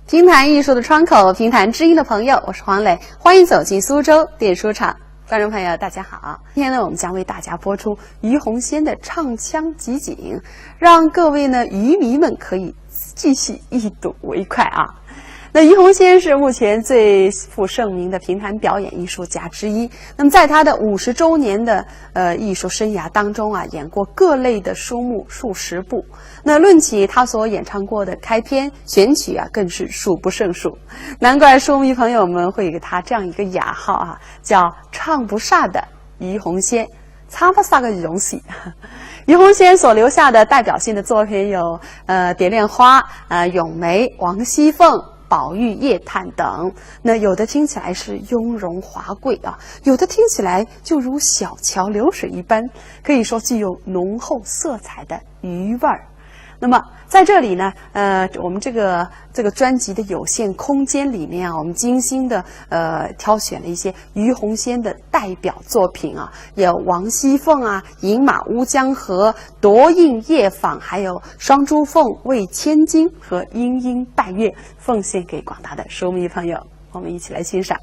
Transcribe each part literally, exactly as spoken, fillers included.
评弹艺术的窗口，评弹知音的朋友，我是黄磊，欢迎走进苏州电书场。观众朋友，大家好，今天呢，我们将为大家播出于洪先的唱腔集锦，让各位呢愚迷们可以继续一睹为快啊。那于洪先是目前最负盛名的评弹表演艺术家之一。那么在他的五十周年的呃艺术生涯当中啊，演过各类的书目数十部。那论起他所演唱过的开篇选曲啊，更是数不胜数。难怪书迷朋友们会给他这样一个雅号啊，叫唱不煞的于洪先。唱不煞的于洪先。于洪先所留下的代表性的作品有呃《蝶恋花》、呃《咏梅》、《王熙凤》、《宝玉夜谈》等。那有的听起来是雍容华贵啊，有的听起来就如小桥流水一般，可以说具有浓厚色彩的余味儿。那么在这里呢，呃，我们这个这个专辑的有限空间里面啊，我们精心的呃挑选了一些于洪先的代表作品啊，有《王熙凤》啊、《饮马乌江河》、《夺印夜访》，还有《双珠凤》、《卫千金》和《莺莺拜月》，奉献给广大的书迷朋友，我们一起来欣赏。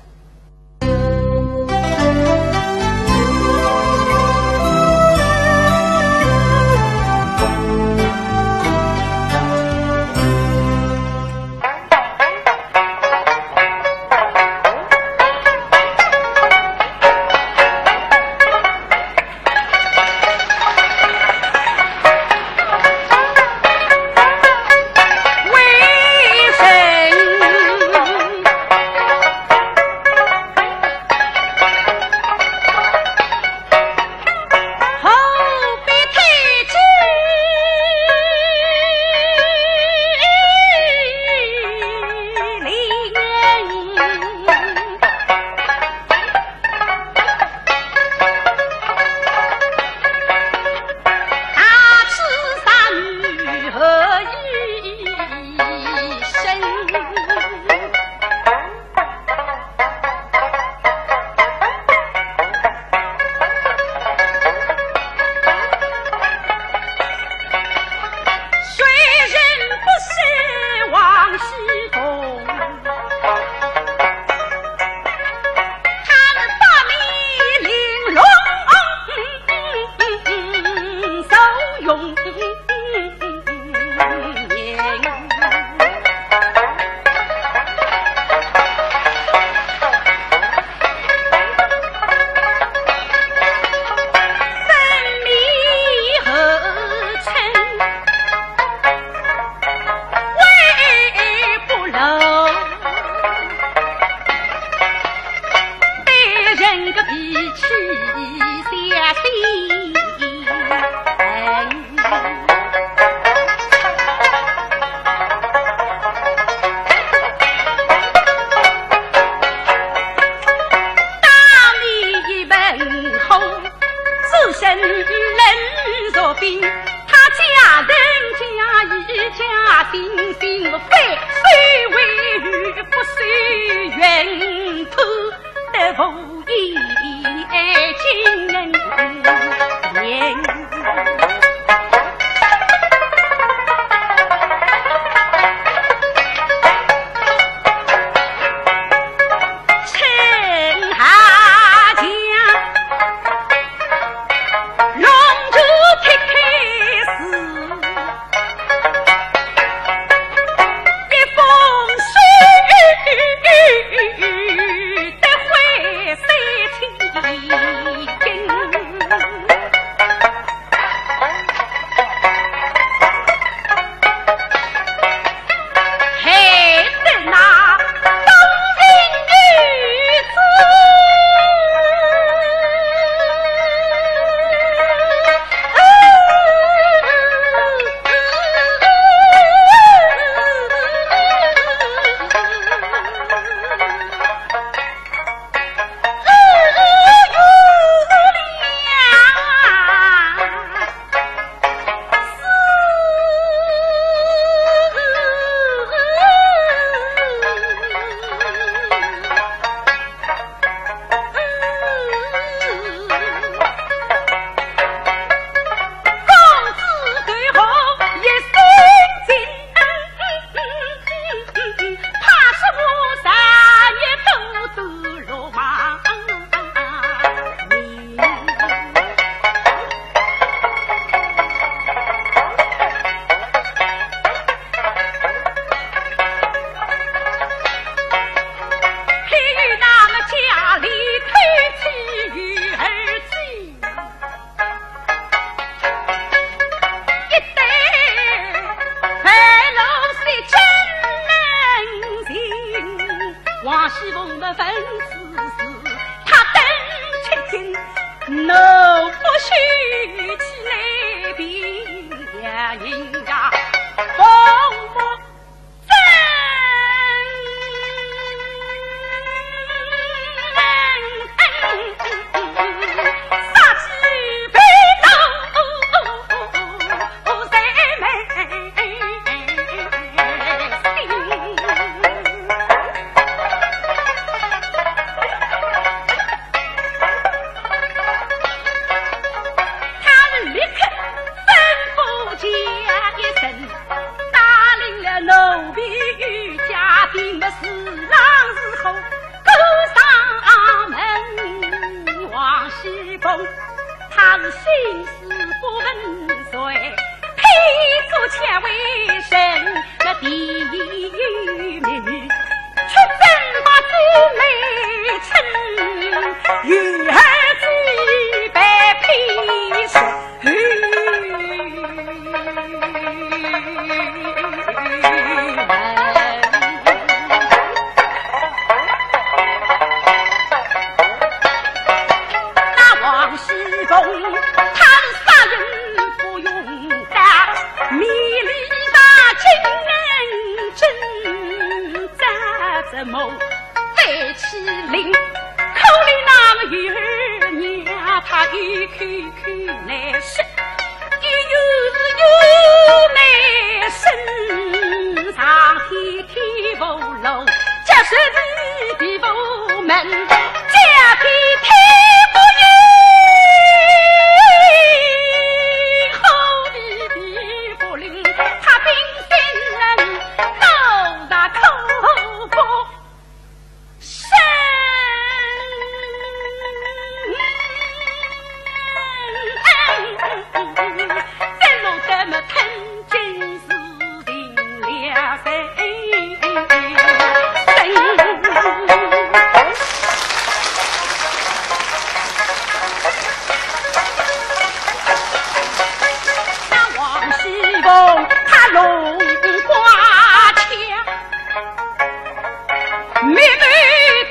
文字字，他登七经，怒不休起来，别人家风波。他立刻吩咐叫一声，带领了奴婢与家丁们，自然是后赶上门。王熙凤，她是心思不稳遂，偏做巧为人，这第一美女，出征把紫梅春，与儿举杯披首。那王熙凤，她是杀人不用刀，迷离大惊，真扎着毛。 被欺凌，可怜那个女儿娘，她一口口难说，又是又难伸，上天天不落，叫是地地不门，叫天天不应，好地地不灵，她冰心人，都在口不 生。再弄得么吞金是定了神。那王熙凤她龙挂枪， 密密别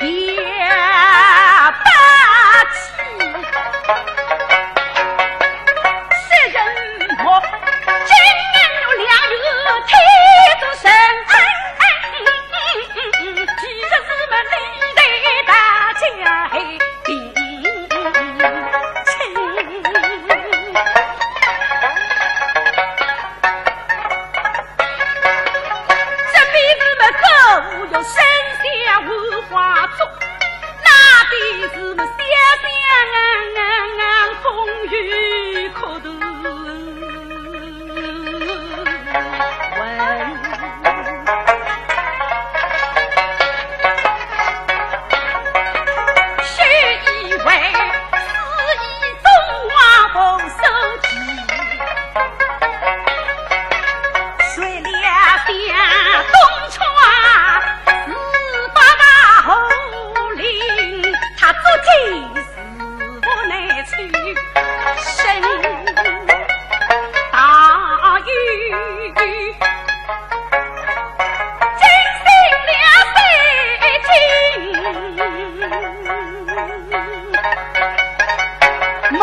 把起，杀人魔，金门两月天之神，其实是么理在大家庭。 这边是么狗有生肖五花猪，那边是么小香风雨可度。 是以为是以中华不受气，谁料想东窗事发大火令，他做贼 是不能出身。大雨惊醒了水晶梦。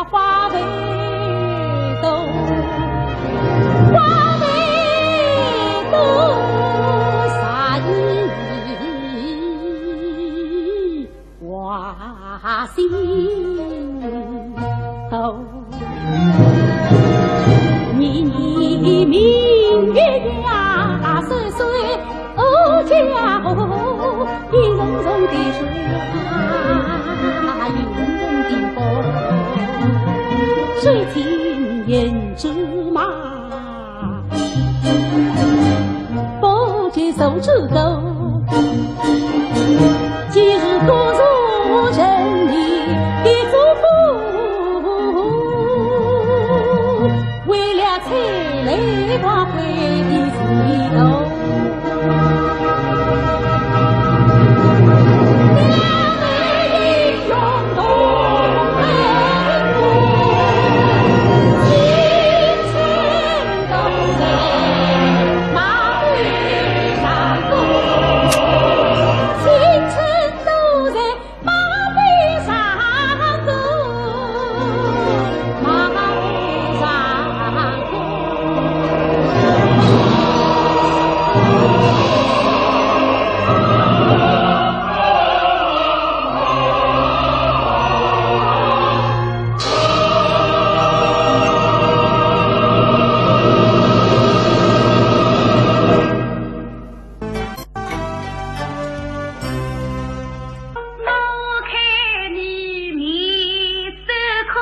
花未多，花未多，啥意花心多。你明月呀，岁岁 哦，家哦，一重重的水啊，一重重的风，水晶胭脂嘛，不知手指头，今日多受人的祝福。 为了采来光辉的前途。我看你面色可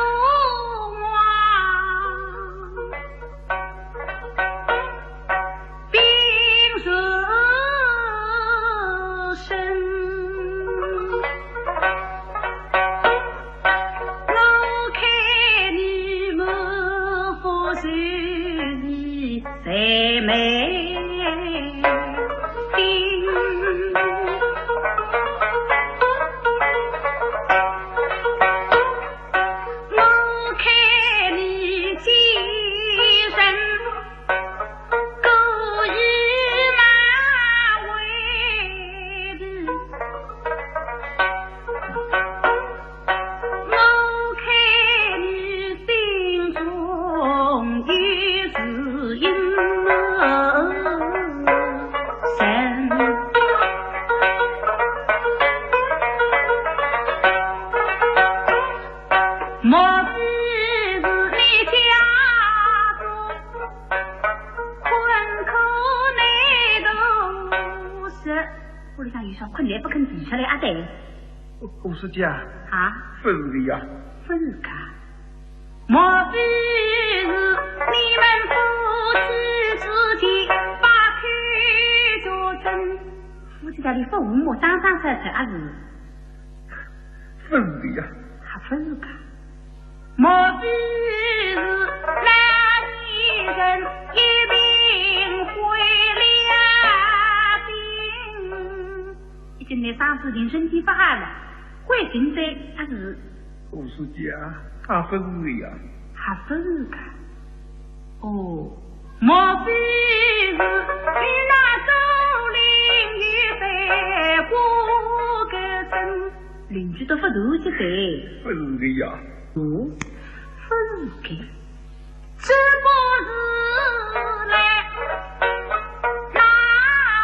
望，病入膏肓。 我看你满腹愁意在眉顶，我看你精神 故意难为的，我看你心中有是阴谋神。 莫非是你家中困苦难度？是，屋里向有啥困难不肯提出来啊？对。胡书记啊。啊？勿是个呀。勿是个？莫非是你们夫妻之间把口角声？夫妻间里勿和睦，打打杀杀啊是？ 勿是个呀。还勿是个？莫非是那女人一病回了病？已经拿伤子病身体勿好了，回病哉，还是？胡书记啊，还勿是个呀。还勿是个？ 哦，莫非是你那周林有犯过个身？邻居都勿同意哉。勿是个呀。哦，勿是个，只不过是来那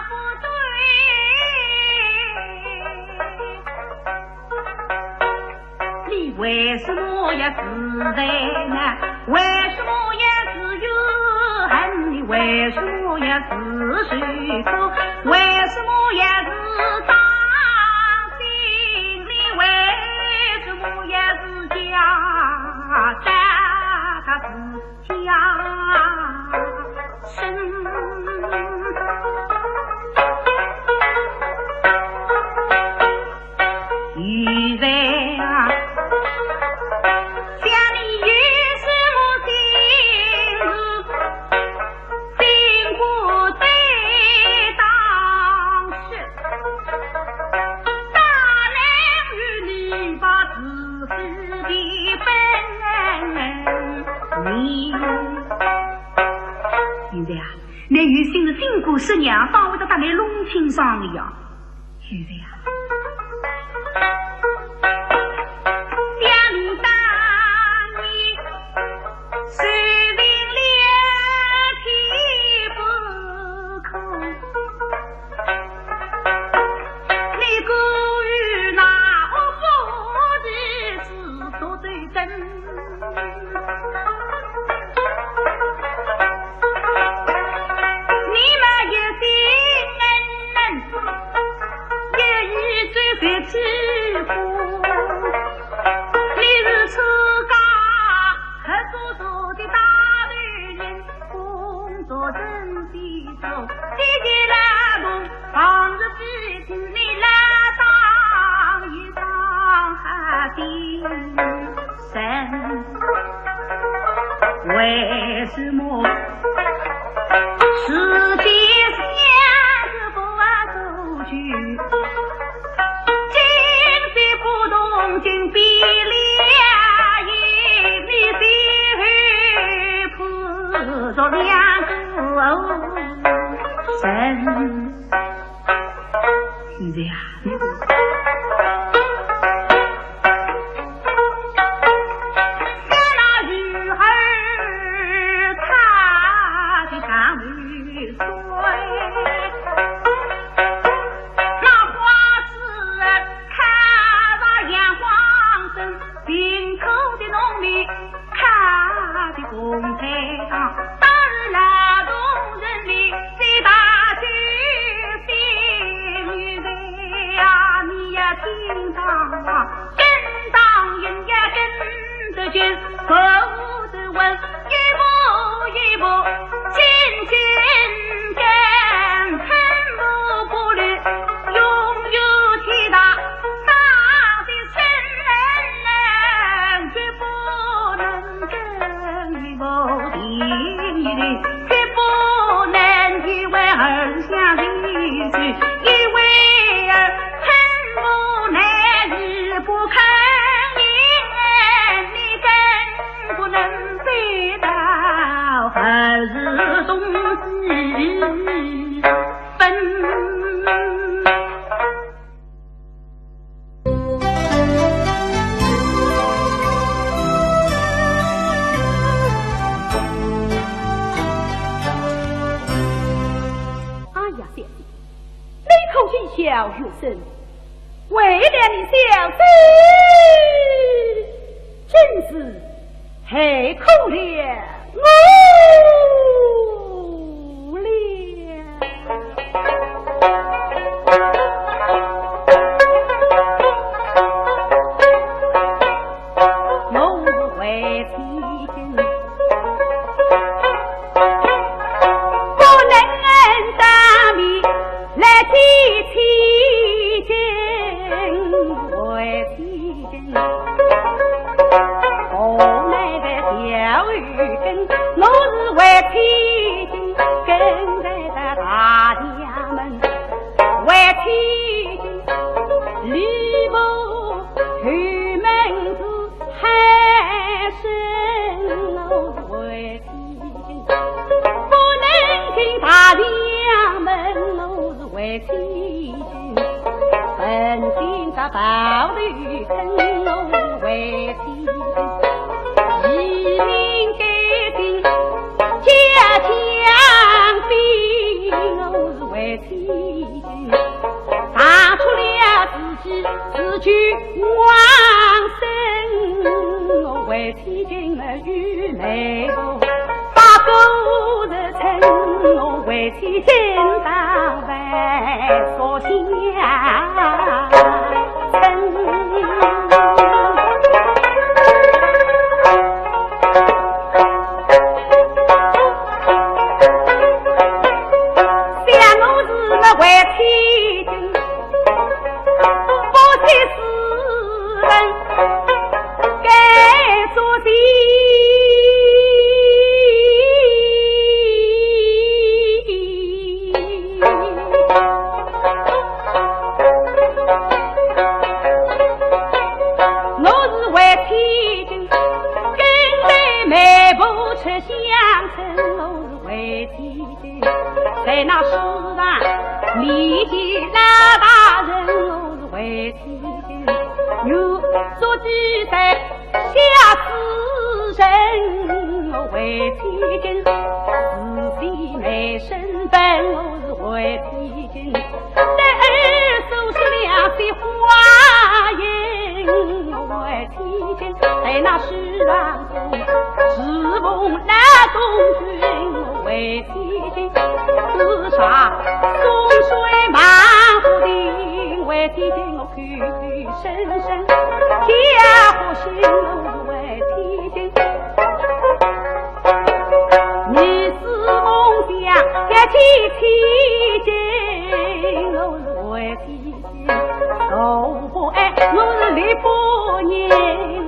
不对。 你为什么要自责呢？为什么要自怨恨？你为什么要自受苦？为什么要自伤心？你为什么要自家伤自 家生。现在啊，想你有什么心事，尽管对当说。大人与你把自己的本领 现在啊，倷有心事尽管说，娘方会得搭倷弄清爽的呀。现在啊，想你当年你们一心恩人，一意追随主公。你是出家合作社的大头人，工作人的做，积极劳动，防止 你来当一当好的人，为什么世界上是不足去？今非不同，今非两异，你非后不着两个人。 现在啊，那女儿她的长眉衰，那花枝开了阳光生，贫苦的农民 看的公台上，当劳动人民最大的心愿啊，你呀，听当啊，跟当人呀，跟得紧，走得稳，一步一步紧紧跟，寸步不离，永远天大，大的 人绝不能跟我定义，绝不能一味儿相离去，一味儿恨我难以不肯你更不能飞到何时东西分。 哎呀，小姐，你可知晓学生为了你小姐，真是 害苦了我了。我是为妻君，不能当面来见妻君，为妻 我乃在小雨根，我是为妻君，跟在大家门，为妻君，礼部后门是喊声，我是为 不能进大梁门，我是为妻君；不能进大宝头坑，我是为妻君；移民改姓家乡边，我是为妻君；踏出了自己自己往生，我为 妻君与媒婆，把故事称，我为妻君打扮说相称。想我是我为妻君， 不惜死人该做戏。我是为妻君，跟对媒婆出相称，我是为妻 在那书房面前老大人，我是为妻君；有做几代小子人，我为妻君；慈禧卖身份，我是为妻君；对儿说出两句话言，我为妻君。在那书房中，侍奉老东君为千金，自杀松水漫湖亭为千金，我口口声声家和心为千金。你是梦想要娶千金，我是为千金。 我不爱，我是李夫人，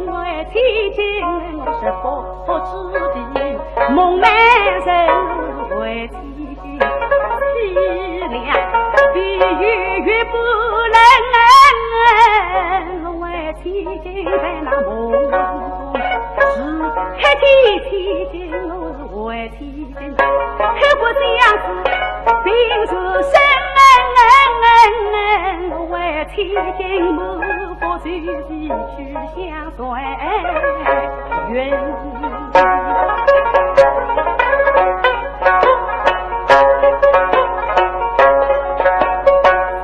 为千金，我是不知的梦美人，为千金，凄凉的月月不能，为千金在那梦中，是看见千金，我是为千金。 刻骨相思，心如生，为千金，满腹愁绪去相随云。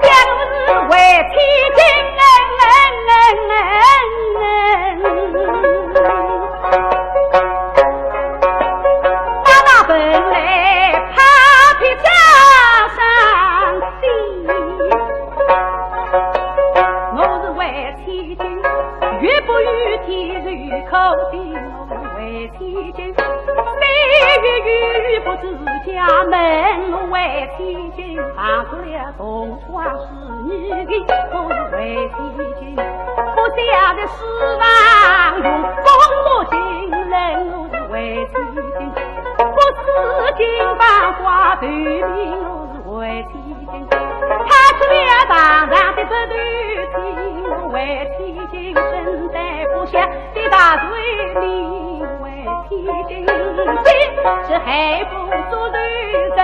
想是为千金， 把那本来怕的家伤心。我是为千金，月不与天日与口的，我是为千金，三月雨不知家门，我为千金，打出了东窗事 你的，我是为千金，不下的书房用功我情人，我是为千金，不思金榜挂头名，我是为千金，他出了堂上的不头巾，我为千金，身带不下的大罪名，为千金，这海风做头人，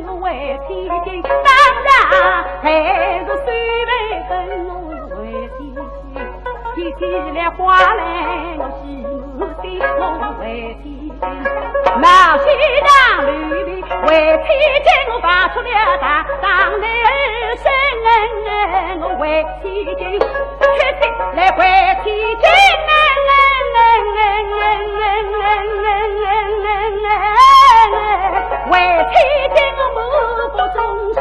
我为千金，当然还是水为灯，我是为千金，提起了花来我喜满心，我为千金，老先生流泪为千金，我拔出了大当来生，我为千金，吃起来为千金，为千金，我目不中伤。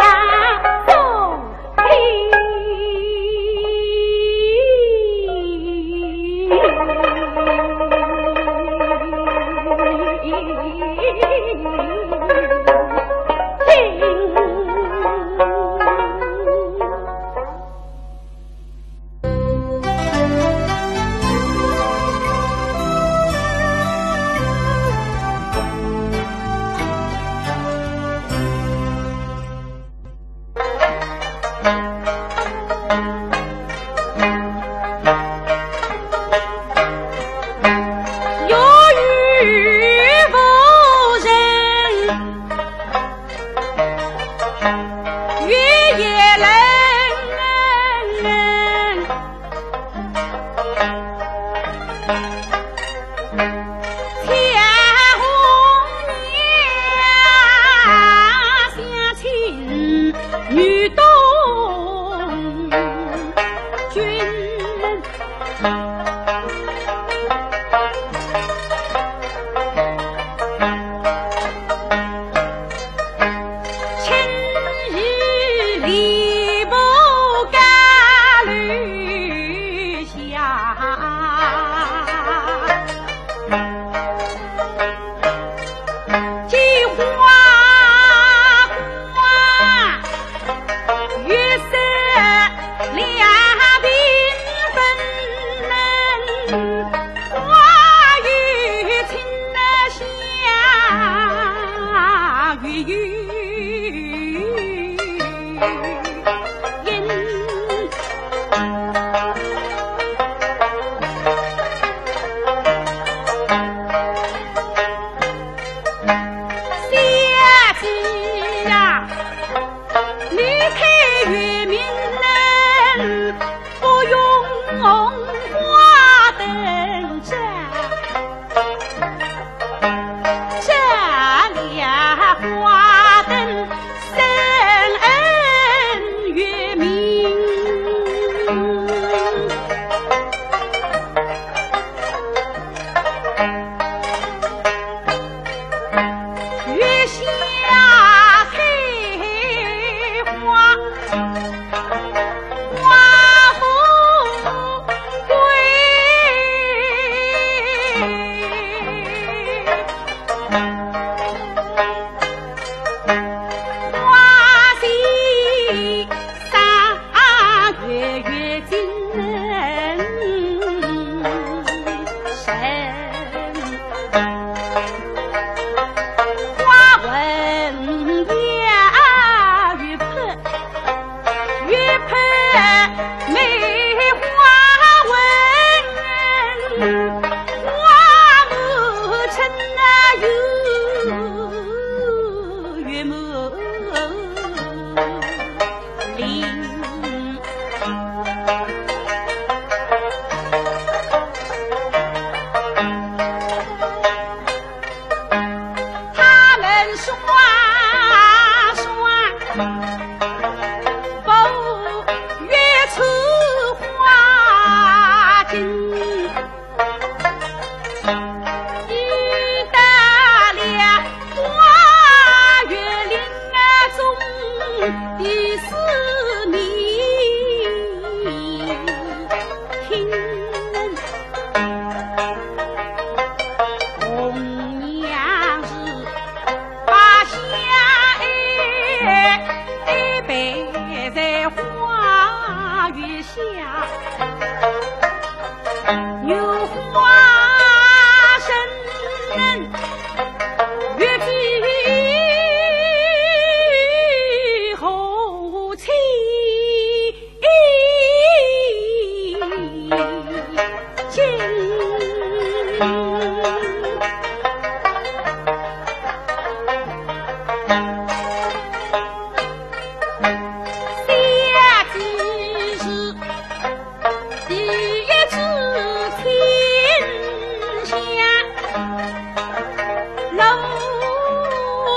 路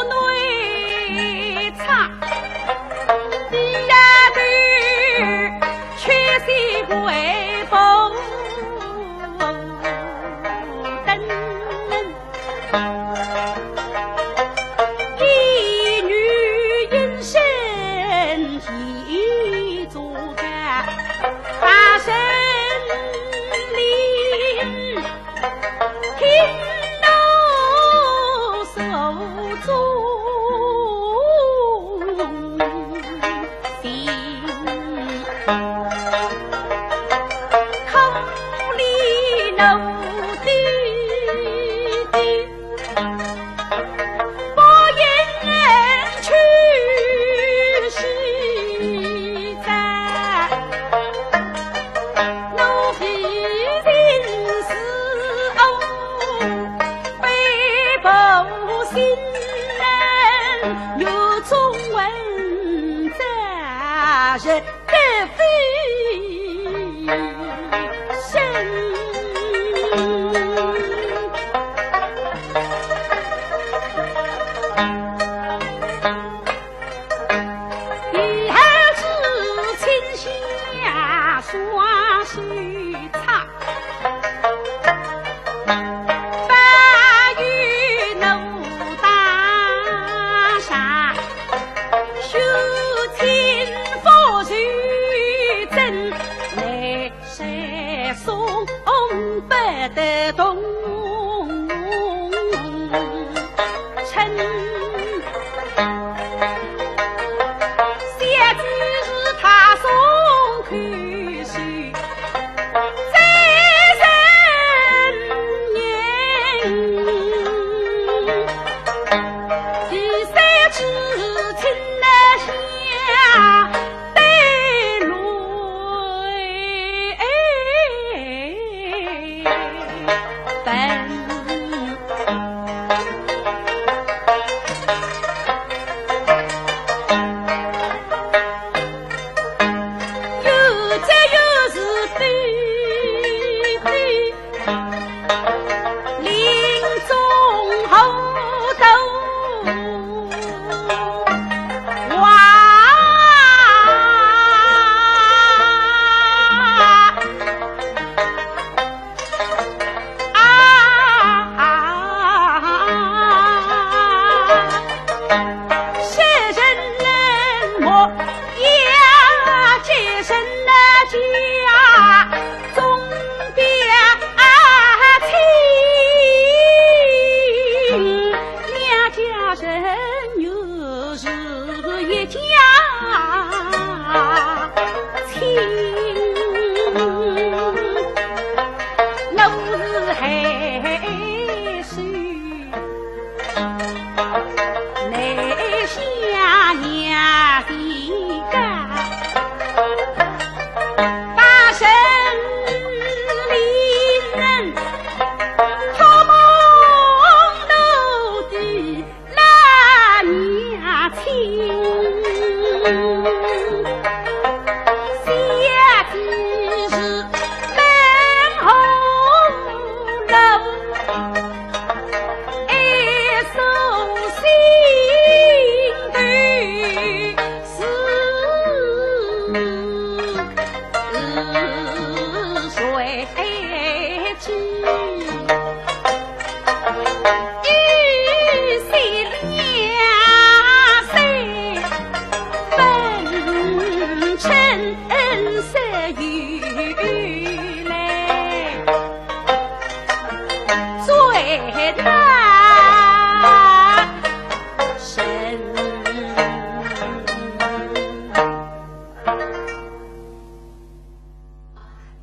内唱，低呀头，曲线回头。 一女人生一座高，八神灵听到手中心。 可怜奴的不应去西哉，奴婢情是恶，被迫心难，有中文在人。 德非圣。以后只请下双手插。 八月我打上，手青佛手真来，谁送不得动。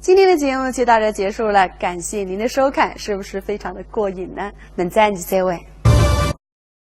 今天的节目就到这儿结束了，感谢您的收看，是不是非常的过瘾呢？明朝再会。